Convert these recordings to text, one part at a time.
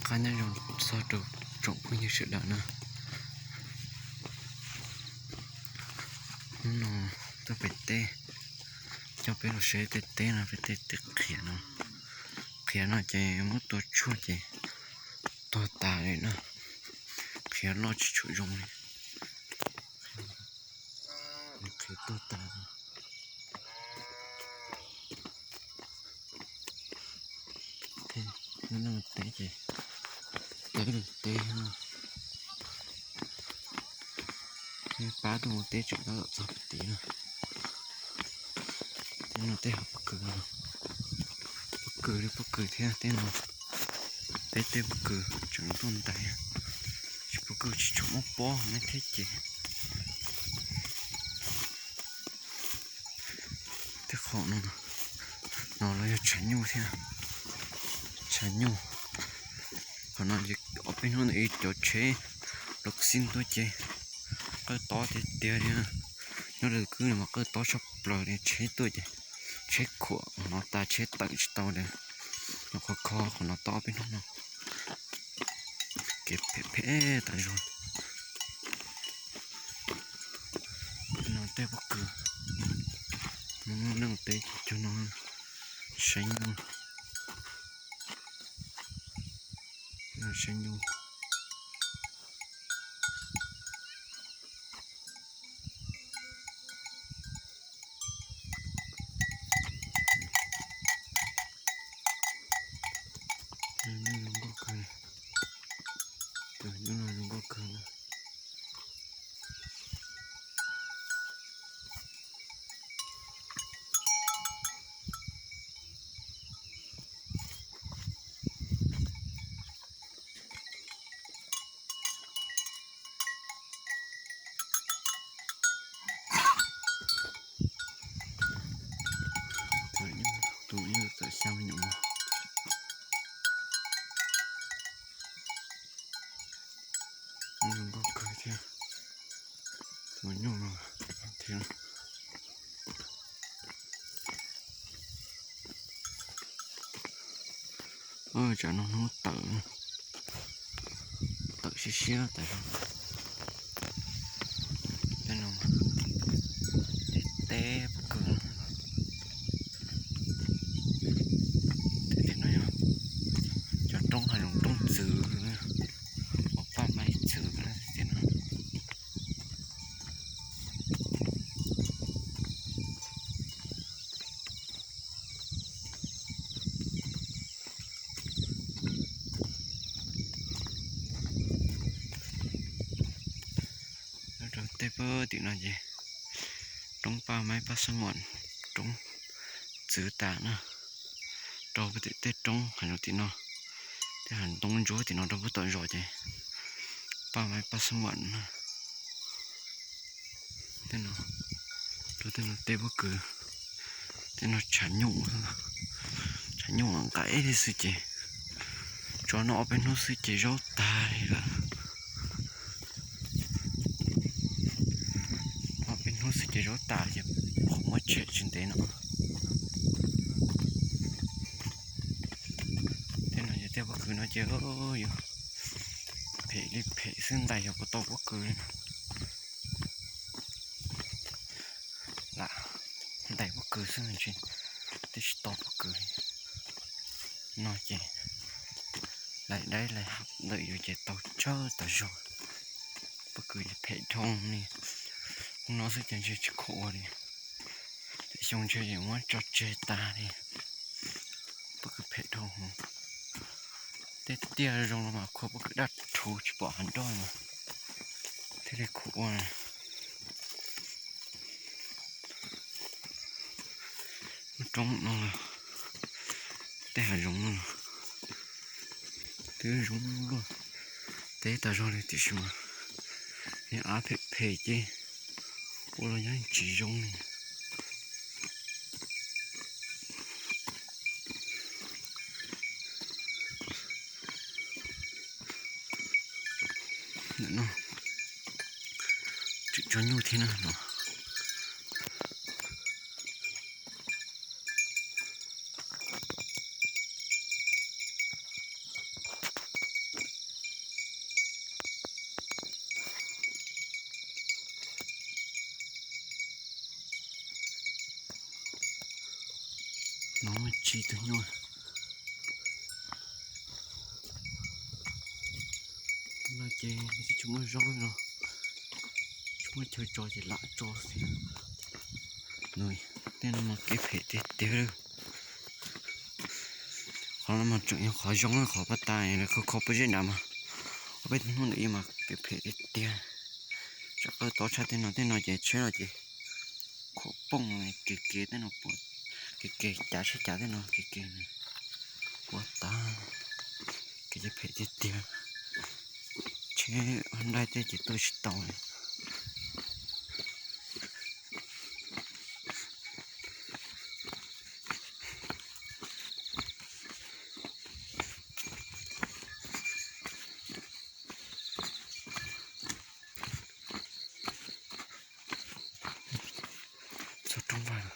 Qab nyob zoo txog rau tsoom phooj ywg sawv daws na. Hnub no tuaj pem teb, coj peb los saib tej teb no, peb tej teb qhiav no. Qhiav no ces muab tua tshuaj ces tuag tas li na. Qhiav loj tsis tshua zoo li. Qhiav tuag tas. Nyob no teb ces teb li teb no. Pab tuaj mus teb tseem tab tom txog pem tid no. Tej no tej hav pob kws, pob kws li pob kws thiab tej no. Peb tej pob kws tseem tuaj ntais, tsis pob kws tsis tshua muaj pob ne thiab ces. Tej qhov no, no los yog tshav nyuj thiab. Tshav nyuj. Qhov no ces ob peb hnub ntawd ib cov tsheb lub xib tuaj ces qawj tob tiag tiag li. Nyob lawv kwj no mas qawj tob tshaj plaws li, tsheb tuaj ces tsheb khuam no tas tsheb tawm tsis tau li. Nyuam qhuav kho qhov no tob ob peb hnub no. Kev phem phem tas zog. No tej pob kws, no tej cov no saib nyuj, saib nyuj. Nyuj zoo nkauj kawg, cov nyuj no zoo nkauj kawg. Tus nyuj txawm xya me nyuam no. Zoo nkauj kawg thiab. Tus nyuj no thiab. Tsam no hnub tawm, tawm siab siab tas zog. Tej no, tej teb pob kws, tej tim no yog cov roob hav zoov, roob txwv, uas paj maib txwv tim no. Nyob rau tej pab tim no ces roob paj maib paj xab muam, roob txwv tas na. Rau pab tim tej roob hav zoov tim no, tej hav ntoo ntsuab tim no rau pab tom zos ces paj maib paj xab muam na. Tej no, rau tej no tej pob kws, tej no tshav nyuj, tshav nyuj nqaim thiab xwb ces tso noj ob peb hnub xwb ces zaub tag li lawm. Ob peb hnub xwb ces zaub tas ces qhov muab tshem tsis ntev no. Tej no yog tej pob kws no ces yog phem li phem xwb, ntais yog puas tau pob kws li. Lam ntais pob kws xwb ntshe twb tsis tau pob kws li. No ces lais daib lais hab ntawm yus ces tau tsawg tas zog. Pob kws ces phem dhau li. Hnub no xwb ces ntshe tsis khuam ua li. Tej xyoo ntshe yuav muab tso tseg tas li. Pob kws phem dhau. Tej tiaj zoo los mas khuam pob kws daj rhuv tsis pom hav nroj mas thiaj li khuam ua. Lub roob no, tej hav zoov no twb zoo luaj teb tas zog li tiam sis mas niag av phem phem ces ua los yeej tsis zoo li. Ntawm no tseem tso nyuj thiab na no. Muaj tsib tug nyuj no ces tsis muaj zaub no, tsis muaj chaw tso ces lam tso xwb. Tej no mas kev phem tiag tiag. Qhov no mas tseem yog qhov zoo, qhov paj tas lawv kho kho pob zeb nrad mas, ob peb tug nyuj ntawm ib mas kev phem tiag tiag. Tsam qab tov tshaj tej no, tej no ces tsheb no ces khuam pooj, kev kev tej no, kev kev cav tsheb cav tej no kev kev puas tas, kev phem tiag tiag. Tsheb Hyundai tej ces tuaj tsis tau li. Txog roob vaj.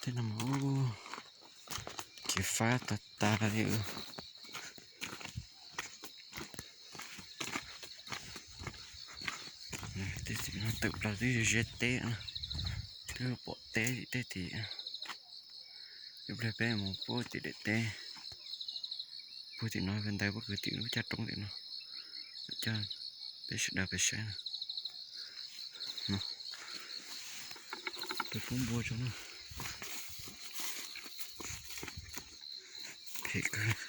Tej no mas kev fab tas tas li. Tej tim no tawm plaws twb ze teb, twb pom teb tim tej tim. Ib pliag peb mus puag tim daim teb, puag tim no, ntawd puag kwv tim lub caj roob tim no, coj peb sawv daws peb saib no. Peb pub npua tso na. Phem kawg.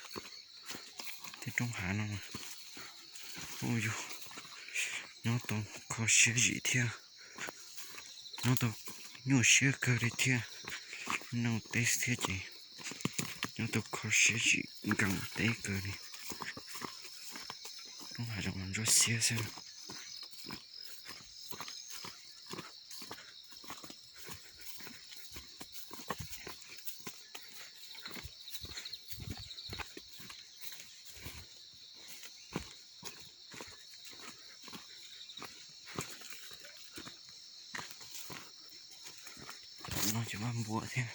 Tej roob hav no mas, ua yog nyob tau kho siab zim thiab, nyob tau nyuaj siab kawg li thiab. Noj teb thiab ces nyob tau kho siab zim nkees teb kawg li. Roob hav zoov ntsuab xiab xwb. No ces vaj npua thiab.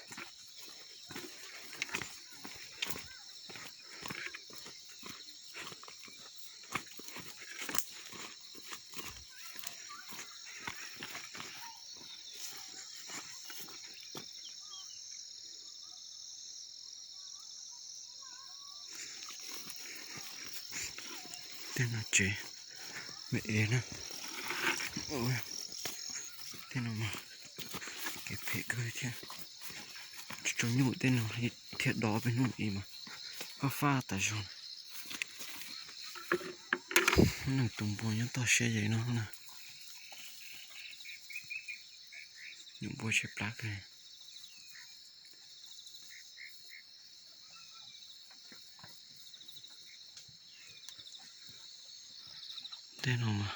Tej no tsev me ev na. Tej no mas kev phem kawg thiab. Tsis tso nyuj tej no thiab, dob peb hnub ib mas fab fab tas zog. Neeg tus npua nyob toj siab ze no na. Nyuam npua tshaib plab kawg. Tej no mas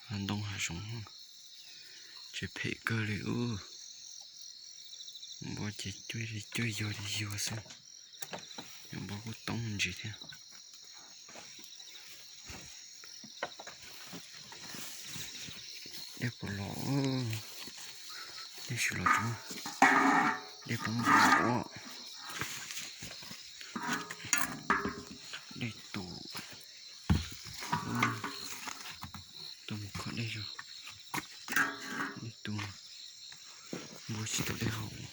hav ntoo hav zoov, tsev phem kawg li ub. Npua ces cuaj li cuaj, yuag li yuag xwb. Npua kuj toob ntsis thiab. Dej puas los, dej tsis los tso, dej poob ntau. Dej tus, tuaj mus kho dej zog, dej tus, npua tsis tau dej haus.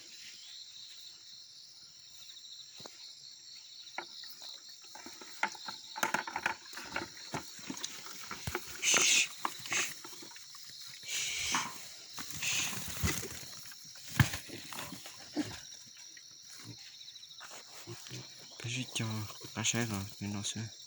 Peb sib cog qab saib los li no xwb.